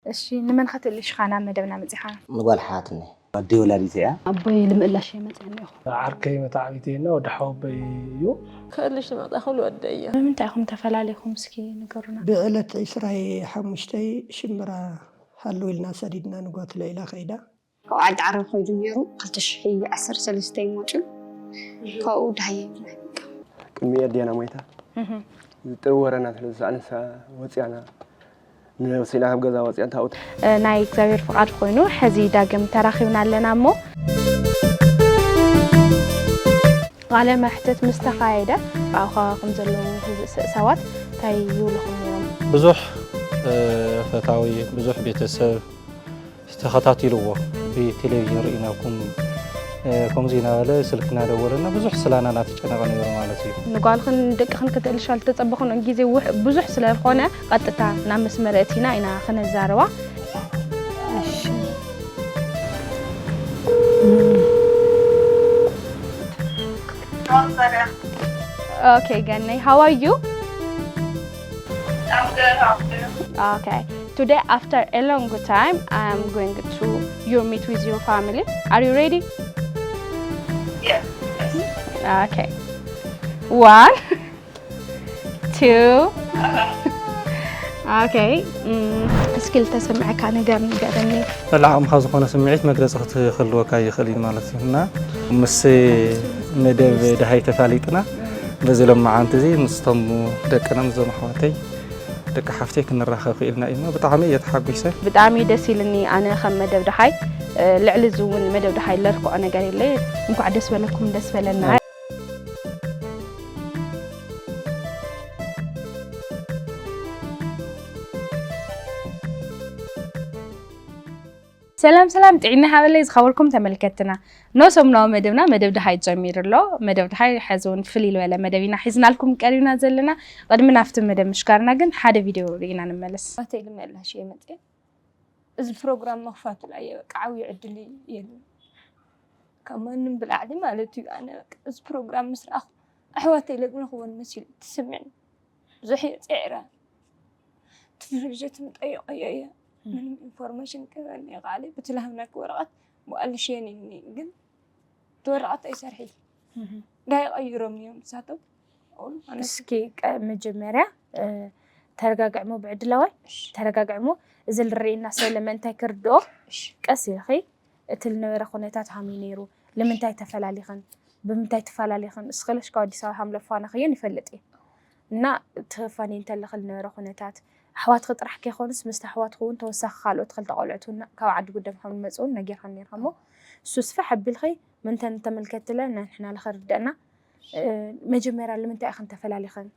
እሺ፣ ንመን ኸትእልሽ ኻና መደብና መጺኻ? ንጓል ሓትኒ ኣደይ ወላዲት እያ። ኣቦይ ልምእላሽ እየ መፅእ እኒኹ። ዓርከይ መታዕቢተይና ወዲ ሓወቦይ እዩ። ክእልሽ ዝመጣ ኩሉ ወደይ እየ። ብምንታይ ኢኹም ተፈላለኹም እስኪ ንገሩና። ብዕለት ዕስራይ ሓሙሽተይ ሽምብራ ሃሉ ኢልና ሰዲድና ንጓት ለኢላ ከይዳ። ካብ ዓዲ ዓረብ ከይዱ ነይሩ ክልተ ሽሕ ዓሰርተ ሰለስተ ይመፅኡ ካብኡ ዳሃየ ይብላል። ቅድሚ ኣዴና ሞይታ ዝጥሪ ወረና ስለ ዝሰኣነሳ ወፅያና ንነብሲና ካብ ገዛ ወፅያ እንታውት ናይ እግዚኣብሔር ፍቓድ ኮይኑ ሕዚ ዳግም ተራኺብና ኣለና እሞ ቃለ መሕትት ምስ ተኻየደ ብኣኻ ከም ዘለዉ ሰባት እንታይ ይብልኹም ነይሮም? ብዙሕ ፈታዊ ብዙሕ ቤተሰብ ተኸታቲልዎ ብቴሌቪዥን ርኢናኩም ከምዚ እናበለ ስልኪ እናደወለና ብዙሕ ስላና እናተጨነቐ ነይሩ ማለት እዩ። ንጓልኽን ደቅኽን ክትእልሻ ዝተጸበኽንኦ ግዜ ውሕ- ብዙሕ ስለ ዝኾነ ቀጥታ ናብ መስመር እቲና ኢና ክነዛርባ። Okay, Ganni, how are you? I'm good, I'm good. Okay. Today, after a long time, I'm going to your meet with your family. Are you ready? Yes. Yes. Okay. One, two. Okay. Mm. እስኪ ልተሰምዐካ ነገር ንገረኒ። በላዕምኻ ዝኾነ ስምዒት መግለፂ ክትህልወካ ይኽእል እዩ ማለት እዩ እና ምስ መደብ ድሃይ ተፋሊጥና በዚ ሎማዓንቲ እዚ ምስቶም ደቅና ምስዞም ኣሕዋተይ ደቂ ሓፍተይ ክንራኸብ ክኢልና እዩ እሞ ብጣዕሚ እየ ተሓጒሰ። ብጣዕሚ ደስ ኢልኒ ኣነ ከም መደብ ደሓይ ልዕሊ እዚ እውን መደብ ደሓይ ለርክዖ ነገር የለ። እንኳዕ ደስ በለኩም ደስ በለና። ሰላም ሰላም ጥዕና ሃበለይ ዝኸበርኩም ተመልከትና ኖ ሰሙናዊ መደብና መደብ ደሃይ ጀሚሩ ኣሎ። መደብ ደሃይ ሕዚ እውን ፍልይ ዝበለ መደብ ኢና ሒዝናልኩም ቀሪብና ዘለና። ቅድሚ ናብቲ መደብ ምሽጋርና ግን ሓደ ቪድዮ ርኢና ንመለስ። ኣተይ ልመላሽ እየ መፅእ እዚ ፕሮግራም ምኽፋቱ ላይ በቃ ዓብዩ ዕድል የለን ካብ ማንም ብላዕሊ ማለት እዩ። ኣነ በቃ እዚ ፕሮግራም ምስ ረኣኹ ኣሕዋተይ ለግነኽወን መሲሉ ትስምዕኒ ብዙሕ እየ ፅዒረ ትፍርጀት ምጠይቀዮ እየ ምንም ኢንፎርሜሽን ክህበኒ ይኽኣል እዩ ብቲ ልሃብናኪ ወረቐት ብኣልሽየን ኢኒ ግን እቲ ወረቐት ኣይሰርሒ እንታይ ይቐይሮም እዮም ንሳቶም እስኪ መጀመርያ ተረጋግዕሞ ብዕድላዋይ ተረጋግዕሞ እዚ ልርኢና ሰብ ለመንታይ ክርድኦ ቀስ ኢልኺ እቲ ልነበረ ኩነታት ሃምዩ ነይሩ ልምንታይ ተፈላሊኽን ብምንታይ ትፈላሊኽን እስኽለሽ ካብ ኣዲስ ኣበባ ሃምለፋና ክየን ይፈልጥ እየ እና ትህፋኒ እንተለኺ ልነበረ ኩነታት ኣሕዋትኺ ጥራሕ ከይኮኑስ ምስቲ ኣሕዋትኺ እውን ተወሳኺ ካልኦት ክልተ ቆልዑት እውን ካብ ዓዲ ጉደም ከም ዝመፁ እውን ነጊርክን ነይርካ እሞ እሱ ስፍሕ ኣቢልኺ ምንተን ተመልከትለ ንሕና ልኸርድአና መጀመርያ ልምንታይ ኢኽን ተፈላሊኽን?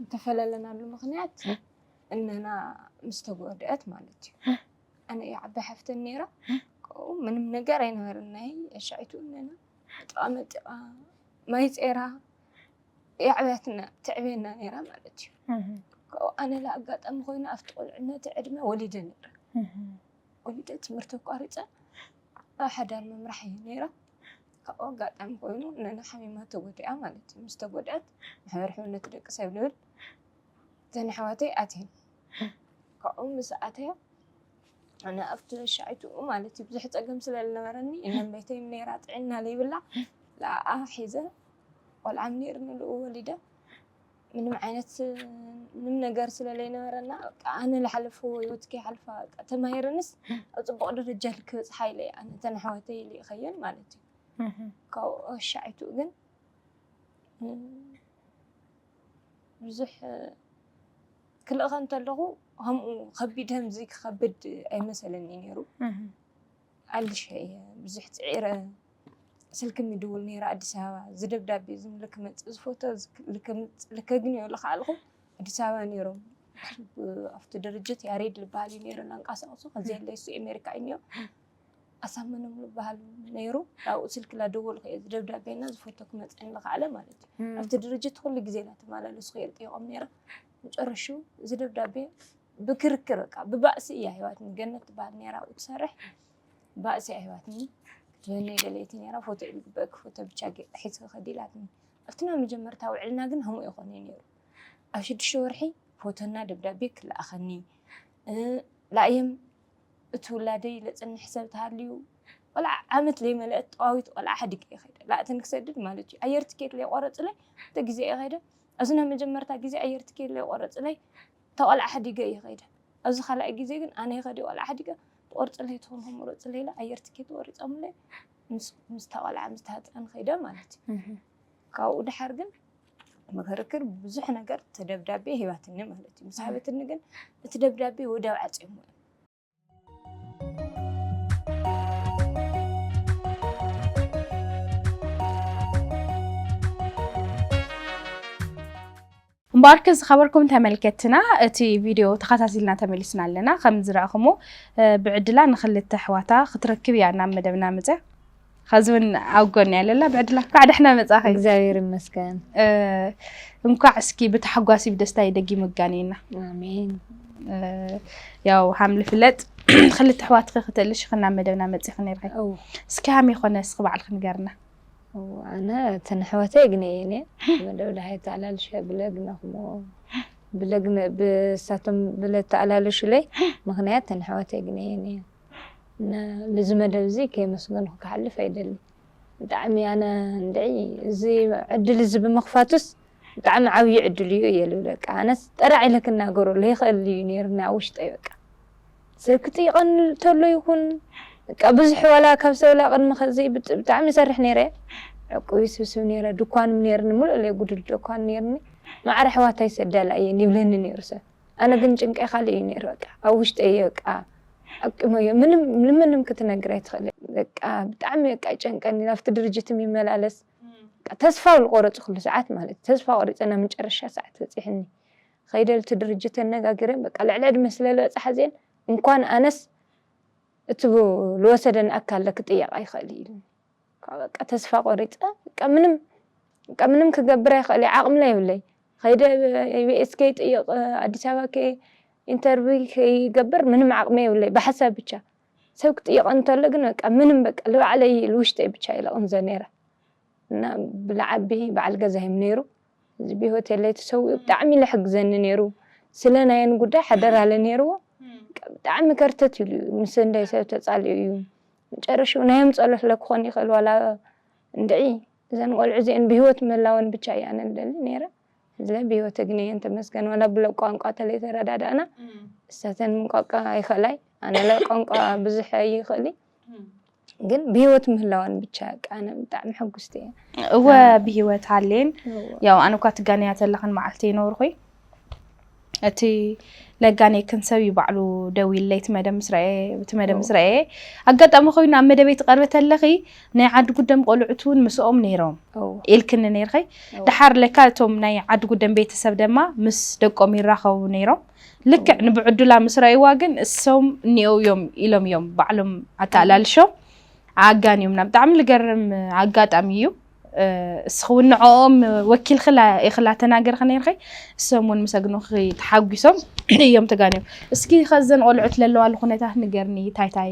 እንተፈላለናሉ ምኽንያት እነና ምስ ተጎድአት ማለት እዩ። ኣነ እየ ዓባይ ሓፍተን ነይራ። ከምኡ ምንም ነገር ኣይነበረናይ። ኣሻዒቱ እነና ጥቓ መጢቓ ማይ ጼራ የዕብያትና ተዕብየና ነይራ ማለት እዩ። ከምኡ ኣነ ላ ኣጋጣሚ ኮይኑ ኣብቲ ቁልዕነት ዕድመ ወሊደ ነይረ። ወሊደ ትምህርቲ ኣቋሪፀ ኣብ ሓዳር ምምራሕ እየ ነይረ። ካብኡ ኣጋጣሚ ኮይኑ ነና ሓሚማ ተጎዲኣ ማለት እዩ። ምስ ተጎድኣት ማሕበር ሕውነት ደቂ ሰብ ልብል እተን ኣሕዋተይ ኣትየን። ካብኡ ምስ ኣተያ ኣነ ኣብቲ ሻዒትኡ ማለት እዩ ብዙሕ ፀገም ስለ ዝነበረኒ እነን ቤተይ ነይራ ጥዕና ለይብላ ለኣኣ ሒዘ ቆልዓ ነይርኒ ልኡ ወሊደ ምንም ዓይነት ምንም ነገር ስለ ለይነበረና በቃ ኣነ ልሓለፍዎ ህይወት ከይሓልፋ በቃ ተማሂረንስ ኣብ ፅቡቕ ደረጃ ልክበፅሓ ኢለ እየ ኣነ እተን ኣሕዋተይ ልኢኸየን ማለት እዩ። ካብኡ ኣሻዒትኡ ግን ብዙሕ ክልእኸ እንተለኹ ከምኡ ከቢድ ከምዚ ክኸብድ ኣይመሰለኒ ነይሩ። ኣልሸ እየ ብዙሕ ፅዒረ ስልኪ ምድውል ነይረ ኣዲስ ኣበባ እዚ ደብዳቤ እዚ ምልክ መፅእ ዝፎቶ ልከግንዮ ልክኣልኹ ኣዲስ ኣበባ ነይሮም ኣብቲ ድርጅት ያሬድ ዝበሃል እዩ ነይሩ እናንቀሳቀሱ ከዚ የለ እሱ ኤሜሪካ እዩ ነይሩ ኣሳመኖም ዝበሃል ነይሩ ናብኡ ስልኪ ላደወልኩ እየ እዚ ደብዳቤና ዝፎቶ ክመፅእ ንክኣለ ማለት እዩ ኣብቲ ድርጅት ኩሉ ግዜ እናተመላለስኩ እየ ዝጠይቆም ነይረ መጨረሽኡ እዚ ደብዳቤ ብክርክር በቃ ብባእሲ እያ ህይወት ገነት ትበሃል ነይራ ኣብኡ ትሰርሕ ባእሲ ኣይህባትኒ ክትበኒ ደለይቲ ነይራ። ፎቶ ኢሉ ግበእክ ፎቶ ብቻ ገ- ሒዝኪ ከዲ ኢላትኒ። ኣብቲ ናይ መጀመርታ ውዕልና ግን ከምኡ ይኾነ ነይሩ። ኣብ ሽዱሽተ ወርሒ ፎቶና ደብዳቤ ክለኣኸኒ እ፣ ላእየም እቲ ውላደይ ለፅንሕ ሰብ ተሃልዩ ቆልዓ ዓመት ለይመለአት ጠዋዊት ቆልዓ ሓዲገ እየ ከይደ ላእተን ክሰድድ ማለት እዩ። ኣየር ትኬት ለይቆረፅለይ እቲ ግዜ እየ ከይደ። ኣብዚ ናይ መጀመርታ ግዜ ኣየር ትኬት ለይቆረፅለይ እታ ቆልዓ ሓዲገ እየ ከይደ። ኣብዚ ካልኣይ ግዜ ግን ኣነ ይኸዲ ቆልዓ ሓዲገ ትቆርፅለይ ትኾን ከምረፅለይ ኢለ ኣየር ትኬት ወሪፆምለይ ምስ ምስታ ቆልዓ ምስታ ህፃን ከይደ ማለት እዩ። ካብኡ ድሓር ግን መክርክር ብዙሕ ነገር ተደብዳቤ ሂባትኒ ማለት እዩ። ምስ ሃበትኒ ግን እቲ ደብዳቤ ወዲያው ዓፅዮሞ እዮም። እምበኣርከ ዝኸበርኩም ተመልከትና እቲ ቪድዮ ተኸታቲልና ተመሊስና ኣለና። ከም ዝረእኹሞ ብዕድላ ንክልተ ኣሕዋታ ክትረክብ እያ ናብ መደብና መፅያ። ኸዚ እውን ኣብ ጎን እያ ለላ። ብዕድላ እንኳዕ ደሕና መፃኺ። እግዚኣብሔር ይመስገን። እንኳዕ እስኪ ብታሕጓሲ ብደስታ ይደጊሙ ጋኔና። ኣሜን። ያው ሃም ልፍለጥ ክልተ ኣሕዋትኪ ክተልሽ ናብ መደብና መፂኺ ነርኺ። እው እስኪ ሃም ይኾነ እስኪ ባዕልኪ ንገርና። እው፣ ኣነ እተን ኣሕዋተይ ግነየን እየ። መደብ ደሃይ ተኣላልሸ ብለግነ ክሞ ብለግነ ብሳቶም ብለ ተኣላለሹለይ ምክንያት እተን ኣሕዋተይ ግነየን እየ። እና ልዚ መደብ እዚ ከየመስገንኩ ክሓልፍ ኣይደልን። ብጣዕሚ ኣነ እንድዒ እዚ ዕድል እዚ ብምኽፋቱስ ብጣዕሚ ዓብዪ ዕድል እዩ እየ ልብል። በቃ ኣነስ ጥራሕ ኢለ ክናገሮ ለይኽእል እዩ ነይርኒ ኣብ ውሽጠይ። በቃ ሰብ ክጥይቐኒ እንተሎ ይኹን በቃ ብዙሕ ዋላ ካብ ሰብ ላ ቅድሚ ከዚ ብጥ- ብጣዕሚ ይሰርሕ ነይረ። ዕቁብ ይስብስብ ነይረ፣ ድኳን ነይርኒ፣ ሙሉእ ለይ ጉድል ድኳን ነይርኒ። ማዕረ ኣሕዋተይ ሰዳላ እየን ይብለኒ ነይሩ ሰብ። ኣነ ግን ጭንቀይ ካልእ እዩ ነይሩ። በቃ ኣብ ውሽጠይ እየ በቃ ኣቂመዮ። ምንም ንምንም ክትነግር ኣይትኽእል። በቃ ብጣዕሚ በቃ ይጨንቀኒ። ናብቲ ድርጅት ይመላለስ። በቃ ተስፋ ዝቆረፅኩሉ ሰዓት ማለት እዩ። ተስፋ ቆሪፀ ናብ መጨረሻ ሰዓት በፂሕኒ። ከይደ ልቲ ድርጅት ተነጋጊረን በቃ ልዕሊ ዕድመ ስለ ዝበፅሓ እዚአን እንኳን ኣነስ እቲ ዝወሰደን ኣካል ክጥየቕ ኣይኽእል እዩ ኢሉኒ። በቃ ተስፋ ቆሪፀ በቃ ምንም በቃ ምንም ክገብር ኣይኽእል እየ፣ ዓቕሚ የብለይ። ከይደ ኢቢኤስ ከይጥይቕ ኣዲስ ኣበባ ከይ ኢንተርቪው ከይገብር ምንም ዓቕሚ የብለይ። ብሓሳብ ብቻ ሰብ ክጥይቕ እንተሎ ግን በቃ ምንም በቃ ልባዕለይ ልውሽጠይ ብቻ ኢለ ቅንዘ ነይረ። እና ብልዓቢ በዓል ገዛይም ነይሩ። እዚ ብሆቴለይ ተሰዊኡ ብጣዕሚ ለሕግዘኒ ነይሩ። ስለ ናየን ጉዳይ ሓደራ ለ ነይርዎ። ብጣዕሚ ከርተት ኢሉ እዩ። ምስ እንደይ ሰብ ተፃሊኡ እዩ። መጨረሽኡ ናዮም ፀሎት ለክኾን ይኽእል ዋላ እንድዒ እዘን ቆልዑ እዚአን ብህይወት ምህላወን ብቻ እየ ኣነ ልደሊ ነይረ። እዚ ብህይወት እግነየን ተመስገን ዋላ ብለ ቋንቋ ተለይ ተረዳዳእና እሳተን ቋንቋ ይኽእላይ ኣነ ለ ቋንቋ ብዙሕ ይኽእሊ ግን ብህይወት ምህላወን ብቻ ቃነ ብጣዕሚ ሕጉስቲ እየ። እወ ብህይወት ሃሌን ያው ኣነ እኳ ትጋንያ ተለኽን መዓልቲ ይነብርኩይ እቲ ለጋኔክን ሰብ እዩ ባዕሉ ደው ኢለይ እቲ መደብ ምስ ረአየ እቲ መደብ ምስ ረአየ ኣጋጣሚ ኮይኑ ኣብ መደበይ ትቐርቢ ተለኺ ናይ ዓዲ ጉደም ቆልዑት እውን ምስኦም ነይሮም ኢልክኒ ነይርኸይ። ድሓር ለካ እቶም ናይ ዓዲ ጉደም ቤተሰብ ደማ ምስ ደቆም ይራኸቡ ነይሮም። ልክዕ ንብዕዱላ ምስ ረእይዋ ግን እሶም እኒኦ እዮም ኢሎም እዮም ባዕሎም ኣተኣላልሾም ኣጋንዮምና። ብጣዕሚ ልገርም ኣጋጣሚ እዩ። እስኺ እውን ንዕኦም ወኪልኺ ኢኽላ ተናገርኺ ነይርኺ። እሶም እውን ምስ ኣግኑኺ ተሓጒሶም እዮም ተጋንዮም። እስኪ ከዘን ቆልዑት ለለዋሉ ኩነታት ንገርኒ። እንታይ እንታይ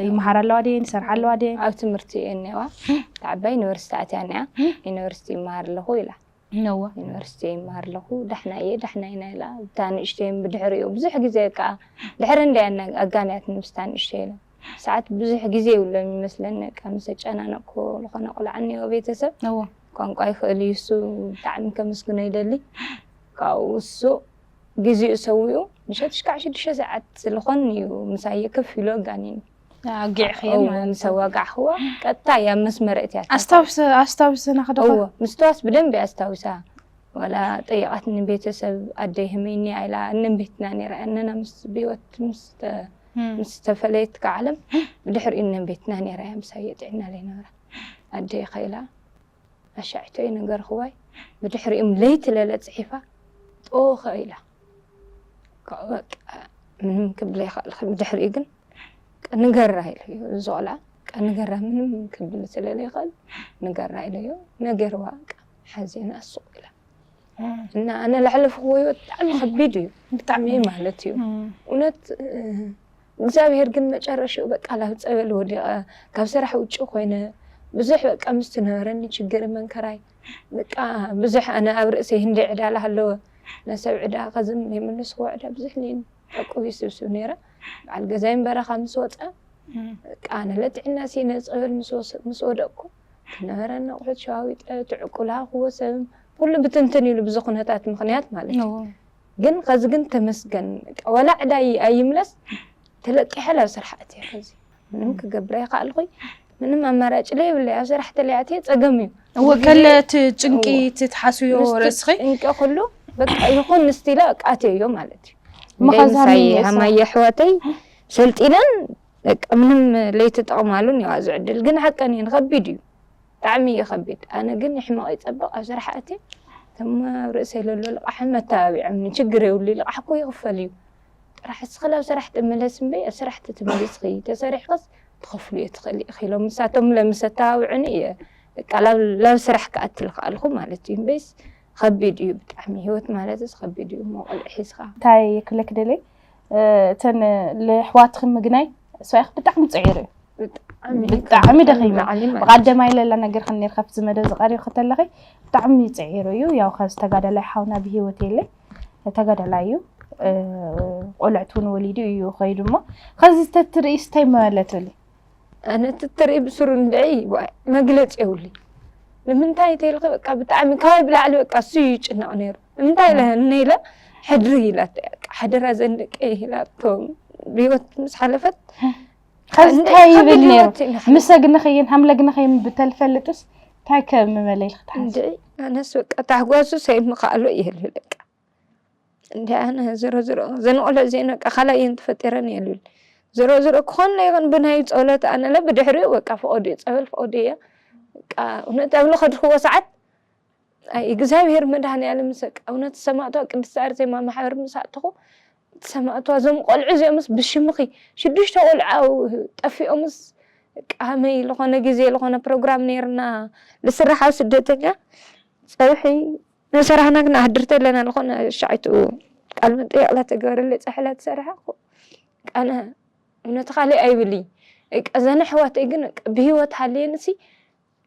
ይመሃራ ኣለዋ ድየን ይሰርሓ ኣለዋ ድየን? ኣብ ትምህርቲ እየን እኒዋ። ዓባይ ዩኒቨርሲቲ ኣትያ እኒኣ። ዩኒቨርሲቲ ይመሃር ኣለኹ ኢላ። ነዋ ዩኒቨርሲቲ ይመሃር ኣለኹ። ዳሕና እየ ዳሕና ኢና ኢላ። እታ ንእሽተይን ብድሕሪኡ ብዙሕ ግዜ ከዓ ድሕሪ እንደ ኣጋንያት ንምስታ ንእሽተይ ኢላ። ሰዓት ብዙሕ ግዜ ይብሎም ይመስለኒ በቃ ምስ ኣጨናነቅኩ ዝኾነ ቆልዓ እኒኦ ቤተሰብ ነዋ ቋንቋ ይኽእል እዩ እሱ ብጣዕሚ ከመስግኖ ይደሊ። ካብኡ እሱ ግዜኡ ሰዊኡ ምሸት ሽካዕ ሽዱሽተ ሰዓት ዝኾን እዩ ምሳየ ከፍ ኢሉ ኣጋኒኑ ኣጊዕኽዮ ማለት ምስ ኣዋጋዕኽዋ ቀጥታ እያ መስመር እትያ ኣስታውስ ኣስታውስና ከደኸ እዎ ምስትዋስ ብደንብ እያ ኣስታውሳ። ዋላ ጠይቓትኒ ቤተሰብ ኣደይ ህመይኒ ኢላ እነን ቤትና ነይራ እነና ምስ ብህይወት ምስ ተ- ምስ ተፈለየት ከዓለም ብድሕሪኡ እነን ቤትና ነይራ እያ ምሳየ ጥዕና ለይነበራ ኣደይ ኸኢላ ኣሻዒቶ ይነገርኽዋይ ብድሕሪኡም ለይቲ ለለ ፅሒፋ ጦኸ ኢላ በቃ ምንም ክብል ይኽእል ብድሕሪኡ ግን ንገራ ኢለዮ እዚ ቆልዓ በቃ ንገራ ምንም ክብል ስለ ዘይኽእል ንገራ ኢለዮ ነገርዋ በቃ ሓዚና ሱቕ ኢላ እና ኣነ ለሕለፍክዎ ህይወት ብጣዕሚ ከቢድ እዩ ብጣዕሚ ማለት እዩ እውነት እግዚኣብሔር ግን መጨረሽኡ በቃ ላብ ጸበል ወዲቐ፣ ካብ ስራሕ ውጭ ኮይነ፣ ብዙሕ በቃ ምስ ትነበረኒ ችግር መንከራይ፣ በቃ ብዙሕ ኣነ ኣብ ርእሰይ ህንዲ ዕዳ ላሃለወ፣ ነሰብ ዕዳ ከዝም የምልስዎ ዕዳ ብዙሕ ነይኒ። ዕቁብ ይስብስብ ነይረ። በዓል ገዛይ በረኻ ምስ ወጸ፣ በቃ ኣነ ለጥዕና ሲነ ጸበል ምስ ወሰ-፣ ምስ ወደቅኩ፣ ትነበረኒ ኣቑሑት ሸዋዊጠ፣ ትዕቁላ ክወሰም፣ ኩሉ ብትንትን ኢሉ ብዚ ኩነታት ምኽንያት ማለት እዩ። ግን ከዚ ግን ተመስገን፣ በቃ ዋላ ዕዳ ኣይ-፣ ኣይምለስ፣ ተለቂሐ ላብ ስራሕ ኣትየ። ከዚ ምንም ክገብር ኣይከኣልኩይ፣ ምንም ኣማራጭ ለይብለይ፣ ኣብ ስራሕ ተለይ ኣትየ ጸገም እዩ። እወ፣ እዚ ከለ ግዜ እቲ ጭንቂ፣ እወ። እቲ ትሓስብዮ ምስቲ ርእስኺ? ጭንቂ ኩሉ በቃ ይኹን ንስቲላ በቃ ኣትየዮ ማለት እዩ። እሞ እንደይ ከዚ ምሳይ ሃመይ ሃማይ ኣሕዋተይ ሰልጢነን በቃ ምንም ለይተጠቕማሉን እዩ እዚ ዕድል። ግን ሓቀን እዩ፣ ከቢድ እዩ፣ ብጣዕሚ እዩ ከቢድ። ኣነ ግን ይሕመቕ ይጸብቕ ኣብ ስራሕ ኣትየ፣ እቶም ኣብ ርእሰይ ለሎ ልቓሕ መተባቢዖምኒ፣ ችግር የብሉ፣ ልቓሕ እኮ ይኽፈል እዩ። ጥራሕ እስኺ ላብ ስራሕ ትመለስ እምበይ፣ ኣብ ስራሕ ተትመሊስኺ ተሰሪሕክስ ትኸፍልዮ ትኽእሊ ኢኺ ኢሎም ንሳቶም ለምስ ኣተባብዑኒ እየ በቃ ላብ፣ ላብ ስራሕ ክኣቲ ዝኸኣልኩ ማለት እዩ። እምበይስ ከቢድ እዩ ብጣዕሚ፣ ህይወት ማለትስ ከቢድ እዩ። እሞ ቆልዑ ሒዝካ እንታይ ክብለኪ ደልየ፣ እ፣ እተን ለሕዋትኺ ምግናይ፣ እሱ ያኽ ብጣዕሚ ጽዒሩ እዩ። ብጣዕሚ ብጣዕሚ ካብ ደኺመ። ንላዕሊ ማለት እዩ። ብቐደማይ ለላ ነገር ከም ነርካ ኣብዚ መደብ ዝቐሪብ ከተለኺ ብጣዕሚ ጽዒሩ እዩ። ያው ከዚ ተጋዳላይ ሓውና ብህይወት የለይ። ተጋዳላይ እዩ። እ፣ ቆልዕት እውን ወሊዱ እዩ ኸይዱ እሞ፣ ከዚ ተትርእይስ እንታይ ማለት እዩ? ኣነ ትትርኢ ብስሩ እንድዒ፣ ዋይ፣ መግለጺ የብሉይ። ንምንታይ ተይልኺ በቃ ብጣዕሚ ካባይ ብላዕሊ በቃ እሱ እዩ ይጭነቕ ነይሩ። ንምንታይ ኢለ፣ እም። እነ ኢለ፣ ሕድሪ ኢላቶ እያ። በቃ ሓደራ ዘን ደቂ ኢላቶ ብህይወት ምስ ሓለፈት፣ ከዚ እንታይ እንታይ ይብል ከቢድ ነይሩ? ህይወት ኢና። ምስ ኣግነኸየን ሃምለግነኸየን ብተልፈልጥስ እንታይ ከም መለይ ኢልኺ ትሓስቢ? እንድዒ፣ ኣነስ በቃ ታሕጓሱ ሰይምኻኣሎ እየ ልብል በቃ። እንዲ ኣነ ዝሮ ዝሮ፣ ዘን ቆልዑ እዚአን በቃ ካልኣየን ተፈጢረን እየ ልብል። ዝሮ ዝሮ ክኾን ይኹን ብናይ ጸሎት ኣነ ለ ብድሕሪኡ በቃ ፍቐዱ እየ፣ ጸበል ፍቐዱ እየ። በቃ እውነት ኣብ ልኸድክዎ ሰዓት፣ ኣይ እግዚኣብሔር መድኃኔዓለም ምስ በቃ እውነት ሰማዕቷ ቅድስት ኣርሴማ ማሕበር ምስ ኣተኹ፣ ሰማዕቷ እዞም ቆልዑ እዚኦምስ ብሽምኺ፣ ሽዱሽተ ቆልዑ ጠፊኦምስ፣ በቃ ሃመይ ልኾነ ግዜ ልኾነ ፕሮግራም ነይርና ልስራሕ ኣብ ስደተኛ፣ ጸብሒ ንሰራሕና ግን ኣሕድርተ ኣለና፣ ልኾነ ሻዕቱ ቃል መጠየቕ ላተገበረለይ ጸብሒ ላተሰራሐ እኮ። ቃነ እውነት ካልእ ኣይብልይ። በቃ እዘን ኣሕዋተይ ግን በቃ ብህይወት ሃልየንሲ፣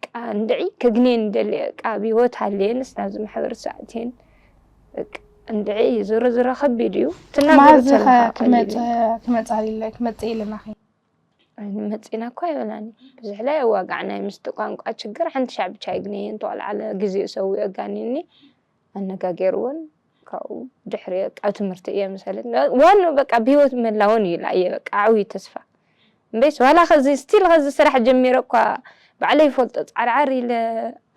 በቃ እንድዒ ከግንየን ይደሊ፣ በቃ ብህይወት ሃልየንስ ናብዚ ማሕበር ሰኣትየን። በቃ እንድዒ ዝሮ ዝሮ ከቢድ እዩ። ትናገሩ ማዚ ተለኻ ከ ክመጽ-፣ ቀሊል እዩ። ክመጽእ ኢለ-፣ ክመጽእ ኢለናኺ? ኣይንመጺና እኮ ኣይበላኒ። ብዙሕ ላይ ኣዋጋዕናይ ምስቲ ቋንቋ ችግር ሓንቲ ሻዕ ብቻ ኣይግንየን ተቆልዓለ ግዜኡ ሰዊኡ ኣጋኒኒ። ኣነጋገርወን ካብኡ ድሕሪ ኣብ ትምህርቲ እየ መሰለኒ። ዋናው በቃ ብህይወት ምህላወን እዩ ኢላ እየ በቃ ዓብዪ ተስፋ። እምበይስ ዋላ ኸዚ ስቲል ኸዚ ስራሕ ጀሚረ እኳ ባዕለይ ይፈልጦ ጻዕርዓር ኢለ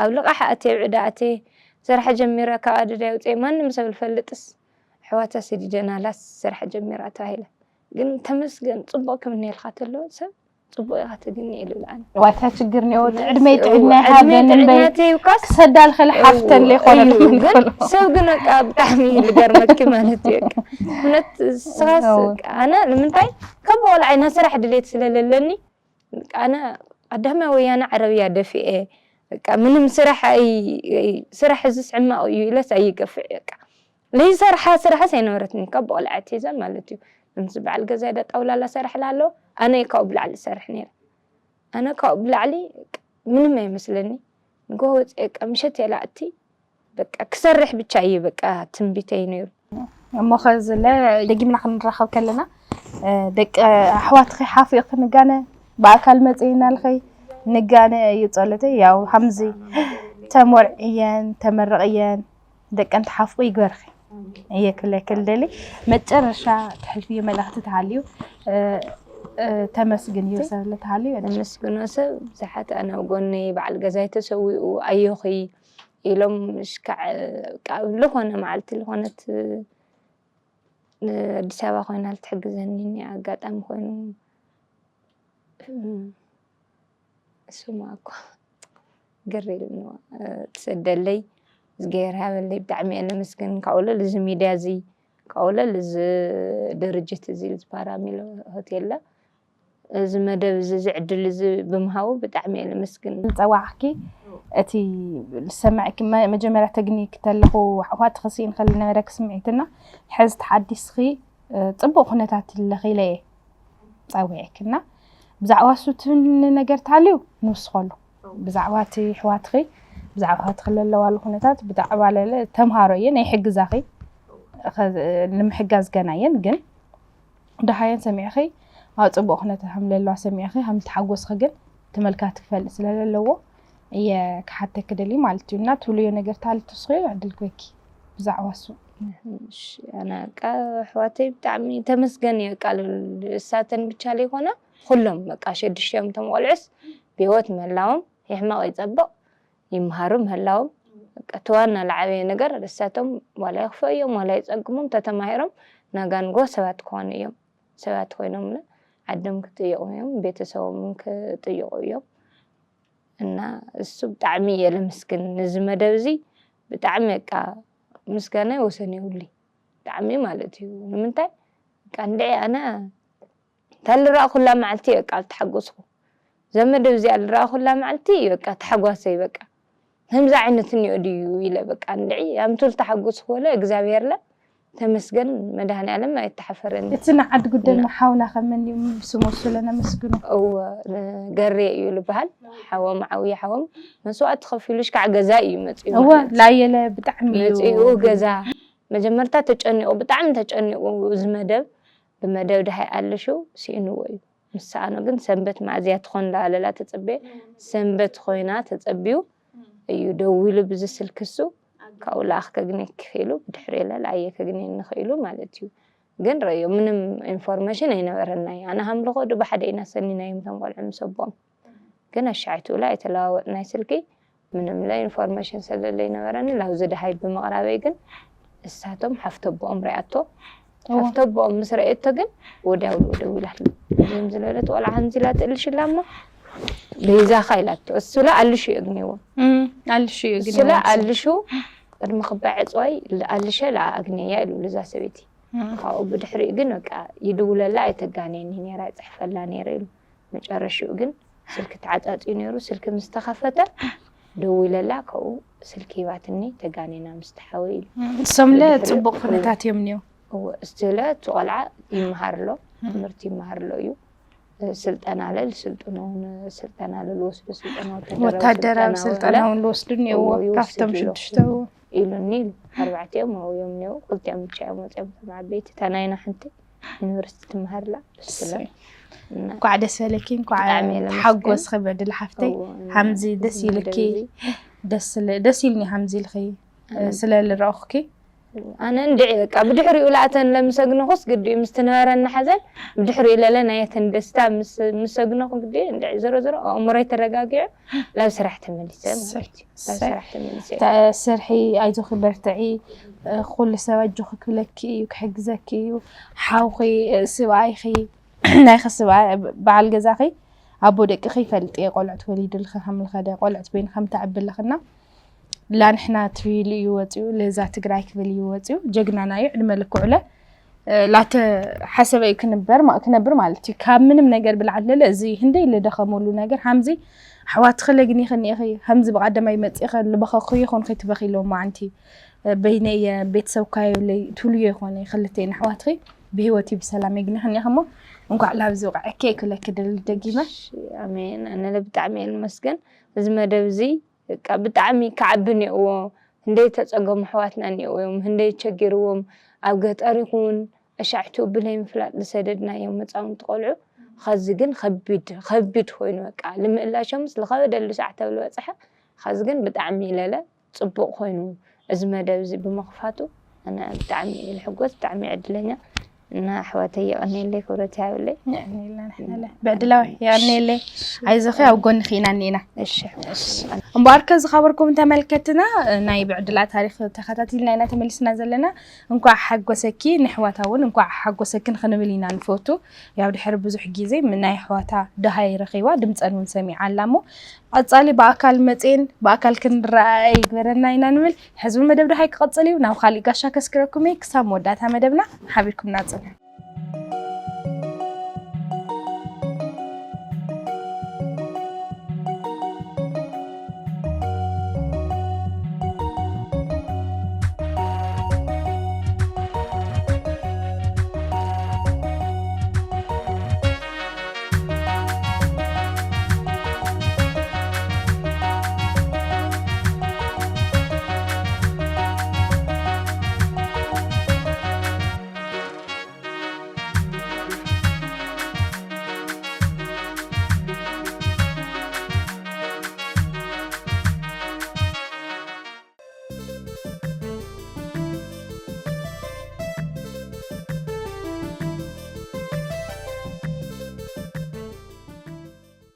ኣብ ልቓሕ ኣትየ ኣብ ዕዳ ኣትየ ስራሕ ጀሚረ ካብ ኣደዳ የውፅኤ ማንም ሰብ ዝፈልጥስ ኣሕዋታ ሰዲደናላስ ስራሕ ጀሚራ ተባሂለ። ግን ተመስገን ጽቡቕ ክምነየልካ ተሎ ሰብ ጽቡቕ ኢኻ ትግኒ ኢሉ ልኣን። ዋታ ችግር ኔዎ ዕድመይ ጥዕና ይሃበን እምበይ ጥዕናተይ ይውካስ ክሰዳ ልኸለ ሓፍተን ለይኮነ እዩ። ግን ሰብ ግን በቃ ብጣዕሚ ልገርመኪ ማለት እዩ። በቃ እውነት ስኻስ እው። በቃ ኣነ ንምንታይ ከም ቆልዓ ናይ ስራሕ ድሌት ስለለለኒ በቃ ኣነ ቀዳማይ ወያነ ዓረብያ ደፊኤ በቃ ምንም ስራሕ ኣይ-፣ ኣይ-፣ ስራሕ እዚስ ሕማቕ እዩ ኢለስ ኣይገፍዕ በቃ። ለይሰርሓ ስራሕስ ኣይነበረትኒ ካብ ቆልዓ ኣትሒዛ ማለት እዩ። ምስ በዓል ገዛይ ዳ ጣውላ ላሰርሕ ላሎ ኣነ እየ ካብኡ ብላዕሊ ዝሰርሕ ነይረ። ኣነ ካብኡ ብላዕሊ ምንም ኣይመስለኒ። ንግሆ ወፂአ በቃ ምሸት እየ ላእቲ በቃ ክሰርሕ ብቻ እዩ በቃ ትንቢተይ ነይሩ። እሞ ኸዚ ለ ደጊምና ክንራኸብ ከለና፣ እ፣ ደቂ ኣሕዋትኺ ሓፊቕኪ ንጋነ ብኣካል መጽእና ልኸይ ንጋነ እዩ ጸሎተይ። ያው ሃምዚ ተመርዕየን ተመርቕየን ደቀን ተሓፍቑ ይግበርኺ እየ ክብለኪ ልደሊ። መጨረሻ ተሕልፍዮ መልእኽቲ ተሃልዩ፣ እ፣ እ፣ ተመስግንዮ ሰብ ለ ተሃልዩ? ተመስግኖ ሰብ ብዙሓት ኣነ ኣብ ጎነይ በዓል ገዛይ ተሰዊኡ ኣዮኺ ኢሎም ሽካዕ ኣብ ዝኾነ መዓልቲ ዝኾነት ንኣዲስ ኣበባ ኮይና ልትሕግዘኒ እኒኣ ኣጋጣሚ ኮይኑ፣ እም፣ ስማ እኮ ግር ኢሉኒ፣ እ፣ ትሰደለይ፣ እዝግሄር ሃበለይ፣ ብጣዕሚ እየ ለመስግን። ካብኡ ልዕሊ እዚ ሚድያ እዚ፣ ካብኡ ልዕሊ እዚ ድርጅት እዚ፣ እዚ ፓራሚሎ ሆቴል፣ እዚ መደብ እዚ፣ እዚ ዕድል እዚ ብምሃቡ ብጣዕሚ እየ ለመስግን። ዝጸዋዕኪ፣ እቲ ዝሰማዕኪ መ-፣ መጀመርያ ተግኒ ክተለኹ ኣሕዋትኺ ስኢንኺ ዝነበረኪ ስምዒትና፣ ሕዚ ተሓዲስኺ፣ እ፣ ጽቡቕ ኩነታት ኣለኺ ኢለ እየ። ጸዊዕክና ብዛዕባ ሱትን ነገር ታልዩ ንውስኸሉ ብዛዕባ እቲ ኣሕዋትኺ ብዛዕባ ትኽለለዋሉ ኩነታት ብዛዕባ ለለ ተምሃሮ እየን ኣይሕግዛኺ ንምሕጋዝ ገና እየን ግን ደሃየን ሰሚዕኺ ኣብ ፅቡቅ ኩነታት ከም ለለዋ ሰሚዕኺ ከም ተሓጎስኺ ግን ተመልካቲ ክፈልጥ ስለለለዎ እየ ክሓተኪ ደሊ ማለት እዩ እና ትብልዮ ነገር ታልትስኺ ዕድል ኮይኪ ብዛዕባ እሱ ኣነ ቃ ኣሕዋተይ ብጣዕሚ ተመስገን እየ ቃል እሳተን ብቻ ለይኮነ ኩሎም በቃ ሸዱሽቲኦም እቶም ቆልዑስ ብህይወት ምህላዎም ይሕመቕ ይፀብቕ ይምሃሩ ምህላዎም እቲ ዋና ለዓበየ ነገር እሳቶም ዋላ ይኽፈ እዮም ዋላ ይፀግሞም ተተማሂሮም ናጋንጎ ሰባት ክኾኑ እዮም ሰባት ኮይኖም ዓዶም ክጥይቑ እዮም ቤተሰቦም ክጥይቑ እዮም እና እሱ ብጣዕሚ እየ ለመስግን ነዚ መደብ እዚ ብጣዕሚ በቃ ምስጋና ወሰን የብሉይ ብጣዕሚ ማለት እዩ ንምንታይ በቃ እንድዒ ኣነ ታልራእኩላ መዓልቲ በቃ ዝተሓጎስኩ ዘመድ ኣብዚኣ ዝረኣኹላ መዓልቲ በቃ ተሓጓሰይ በቃ ከምዚ ዓይነት እኒኦ ድዩ ኢለ በቃ እንድዒ ኣምቱ ዝተሓጎስኩ ወለ እግዚኣብሄርለ ተመስገን መድሃኒዓለም ኣይተሓፈረኒ እቲ ንዓዲ ጉደል ንሓውና ከመን እዩ ስሙ ስለ ነመስግኖ እወ ገሬ እዩ ዝበሃል ሓዎም ዓብዪ ሓዎም መስዋእቲ ከፊሉ ሽካዕ ገዛ እዩ መፅኡ እወ ማለት እዩ። ላየለ ብጣዕሚ እዩ መፅኡ ገዛ መጀመርታ ተጨኒቑ ብጣዕሚ ተጨኒቑ እዚ መደብ ብመደብ ደሃይ ኣልሹ ስኢንዎ እዩ ምስ ሰኣኖ ግን ሰንበት መኣዝያ ትኾን እንዳበለላ ተፀበየ ሰንበት ኮይና ተፀቢዩ እዩ ደዊሉ ብዚ ስልኪ እሱ ካብኡ ለኣኽ ከግኔ ክኽኢሉ ብድሕሪ ለልኣየ ከግኔ ንኽኢሉ ማለት እዩ ግን ረዮ ምንም ኢንፎርሜሽን ኣይነበረናይ ኣነ ሃምልኾ ዶ ብሓደ ኢና ሰኒናዮም ቶም ቆልዑ ምስ ኣቦኦም ግን ኣሻዒትኡ ላይ ኣይተለዋወጥናይ ስልኪ ምንም ለ ኢንፎርሜሽን ስለለይ ነበረኒ ላብዚ ደሃይ ብምቕራበይ ግን እሳቶም ሓፍተቦኦም ሪኣቶ ሓፍተቦኦም ምስ ረእየቶ ግን ወዲያው ደዊላትኒ ዝም ዝለለት ቆልዓ ሃምዚ ኢላ ትእልሽ ኢላ እሞ በይዛኻ ኢላቶ እሱለ ኣልሹ የግንይዎ ኣልሹ እሱለ ኣልሹ ቅድሚ ክባዕ ዕፅዋይ ኣልሸ ለኣግነያ ኢሉ ልዛ ሰበይቲ ካብኡ ብድሕሪኡ ግን በቃ ይድውለላ ኣይተጋነየኒ ነራ ይፅሕፈላ ነረ ኢሉ መጨረሽኡ ግን ስልኪ ተዓፃፂዩ ነይሩ ስልኪ ምስ ተኸፈተ ደዊለላ ከኡ ስልኪ ሂባትኒ ተጋኒና ምስ ተሓወ ኢሉ ንሶምለ ፅቡቅ ኩነታት እዮም እኒኦ እወ እስትለ እቲ ቆልዓ ይመሃር ኣሎ ትምህርቲ ይመሃር ኣሎ እዩ ስልጠና ለ ልስልጥኑ ስልጠና ለ ልወስዱ ስልጠና ወታደራዊ ስልጠና እውን ልወስዱ እኒኦዎ ካብቶም ሽዱሽተ ኢሉኒ ኣርባዕቲኦም ኣብዮም እኒኦ ክልቲኦም ብቻ እዮም ወፂኦም ዓበይቲ እታ ናይና ሓንቲ ዩኒቨርሲቲ ትመሃርላ እሰይ። እንኳዕ ደስ በለኪ እንኳዕ ተሓጎስኺ በድል ሓፍተይ ሓምዚ ደስ ይልኪ ደስ ኢልኒ ሓምዚ ኢልኺ ስለ ልረእኹኪ ኣነ እንድዒ በቃ ብድሕሪኡ ለኣተን ለምሰግንኹስ ግዲኡ ምስ ትነበረኒ ሓዘን ብድሕሪኡ ለለ ናየተን ደስታ ምስ ሰግነኹ ግዲኡ እንድዒ ዞሮ ዞሮ ኣእምሮይ ተረጋጊዑ ላብ ስራሕ ተመሊሰ ማለት እዩ ላብ ስራሕ ተመሊሰ ስርሒ ኣይዞኺ በርትዒ ኩሉ ሰብ ኣጆኺ ክብለኪ እዩ ክሕግዘኪ እዩ ሓውኺ ስብኣይኺ ናይኺ ስብኣይ በዓል ገዛኺ ኣቦ ደቅኺ ይፈልጥ እየ ቆልዑት ወሊዱልኺ ከምልኸደ ቆልዑት በይኑ ከምተዕብልኽና ላንሕና ትብል እዩ ወፂኡ ለዛ ትግራይ ክብል እዩ ወፂኡ ጀግናና እዩ ዕድመ ልክዑለ ላተ ሓሰበ እዩ ክንበር ክነብር ማለት እዩ ካብ ምንም ነገር ብልዓለለ እዚ ህንደይ ልደኸመሉ ነገር ሃምዚ ኣሕዋትኺ ለግኒኺ እኒኢኺ ከምዚ ብቐደማይ መፂእኺ ልበኸኹ ይኹን ኸይትበኺ ኢሎም መዓንቲ በይነየ ቤተሰብካዮ ለይ ትብልዮ ይኾነ ክልተይን ኣሕዋትኺ ብህይወት እዩ ብሰላም የግኒኺ እኒኢኺ እሞ እንኳዕ ላብዚ ብቕዐኪ ክብለኪ ደሊ ደጊመ ኣሜን ኣነለ ብጣዕሚ እየ ልመስገን እዚ መደብ እዚ በቃ ብጣዕሚ ክዓቢ እኒኦዎ ህንደይ ተፀገሙ ኣሕዋትና እኒኦዎ እዮም ህንደይ ቸጊርዎም ኣብ ገጠር ይኹን ኣሻዕቱ ብለይ ምፍላጥ ዝሰደድናዮም ህፃውንቲ ቆልዑ ኸዚ ግን ኸቢድ ኸቢድ ኮይኑ በቃ ልምእላሾምስ ዝኸበደሉ ሰዓት ኣብ ዝበፅሐ ኸዚ ግን ብጣዕሚ ኢለለ ፅቡቕ ኮይኑ እዚ መደብ እዚ ብምኽፋቱ ኣነ ብጣዕሚ እየ ልሕጎስ ብጣዕሚ እየ ዕድለኛ እና ኣሕዋተይ የቐንየለይ ክብረት ይሃበለይ የቐንየልና ንሕናለ ብዕድላዊ የቐንየለይ ኣይዞኺ ኣብ ጎንኺ ኢና እኒና እሺ እምበኣርከ ዝኸበርኩም ተመልከትና ናይ ብዕድላ ታሪክ ተኸታቲልና ኢና ተመሊስና ዘለና እንኳዕ ሓጎሰኪ ንሕዋታ እውን እንኳዕ ሓጎሰኪ ንክንብል ኢና ንፈቱ ያው ድሕሪ ብዙሕ ግዜ ናይ ኣሕዋታ ደሃይ ረኺባ ድምፀን እውን ሰሚዓ ኣላ እሞ ቀፃሊ ብኣካል መፅኤን ብኣካል ክንረኣያ ይግበረና ኢና ንብል ሕዝቢ መደብ ደሃይ ክቐፅል እዩ ናብ ካሊእ ጋሻ ከስክረኩም እየ ክሳብ መወዳእታ መደብና ሓቢርኩምና ፅንሑ